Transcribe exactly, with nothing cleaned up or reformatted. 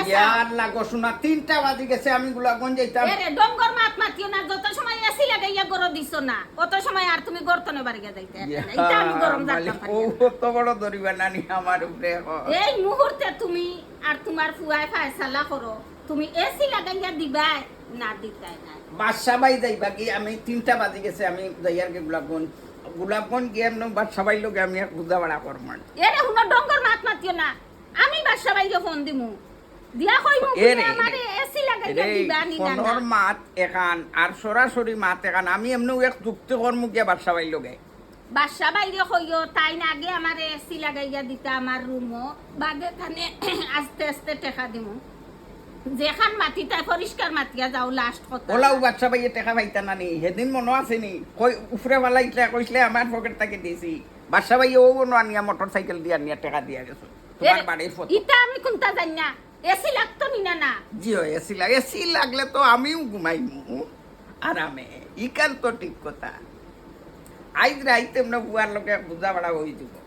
ইয়া আল্লাহ গো, শোনা, তিনটা বাজি গেছে, আমি গোলাপগঞ্জ যাইতাম। এরে, ডঙ্গর মাত মাতিও না, যত সময় এসি লাগাইয়া গরো দিছো না, অত সময় আর তুমি গর্তনে বাড়িয়া যাইতে পারবে না। ইটা আমি গরম জানতাম পারি ও না। কত বড় দরিবা নানি আমার উপরে এখন। এই মুহূর্তে তুমি আর তোমার ফুয়ায় ফায়সালা করো, তুমি এসি লাগাইয়া দিবাই না দিতাই না। বাদশা ভাই যাইবা কি? আমি তিনটা বাজি গেছে, আমি যাইয়ার কি গোলাপগঞ্জ, গোলাপগঞ্জ গিয়া এমনি বাদশা ভাইর লগে আমি এক বুঝাপড়া করমু। এরে হুনো, ডঙ্গর মাত মাতিও না, আমি বাদশা ভাইরে ফোন দিমু, দিয়া কইমু এরে, আমারে এসি লাগাইয়া এরে, দিবা নি না না। ফোনর মাত এখান আর সরাসরি মাত এখান, আমি এমনি এক যুক্তি করমু গিয়া বাদশা ভাইর লগে। বাদশা ভাইরে কইও, তাইন আগে আমারে এসি লাগাইয়া দিতা আমার রুমো, বাদে তানে আস্তে আস্তে টেকা দিমু। যেখান মাতি তাই পরিষ্কার মাতিয়া যাও, লাস্ট কথা। ওলাও বাদশা ভাইয়ে টেকা পাইতা না নি, সেদিন মনো আছে নি? কই উপরে ফালাইছলে, কইছলে আমার পকেট থাকি দিছি। বাদশা ভাইয়ে ও মনো আনিয়া মোটর সাইকেল দিয়া আনিয়া টেকা দিয়া গেছে তোমার এরে, বাড়ির ফটো। ইটা আমি কুনটা জানি না। এসি লাগতো নি না না? জি অয়, এসি লাগে, এসি লাগলে তো আমিও ঘুমাইমু আরামে। ইখান তো ঠিক কথা। আইজ রাইতে এমনে বুয়ার লগে বুঝাপড়া অই যিবো।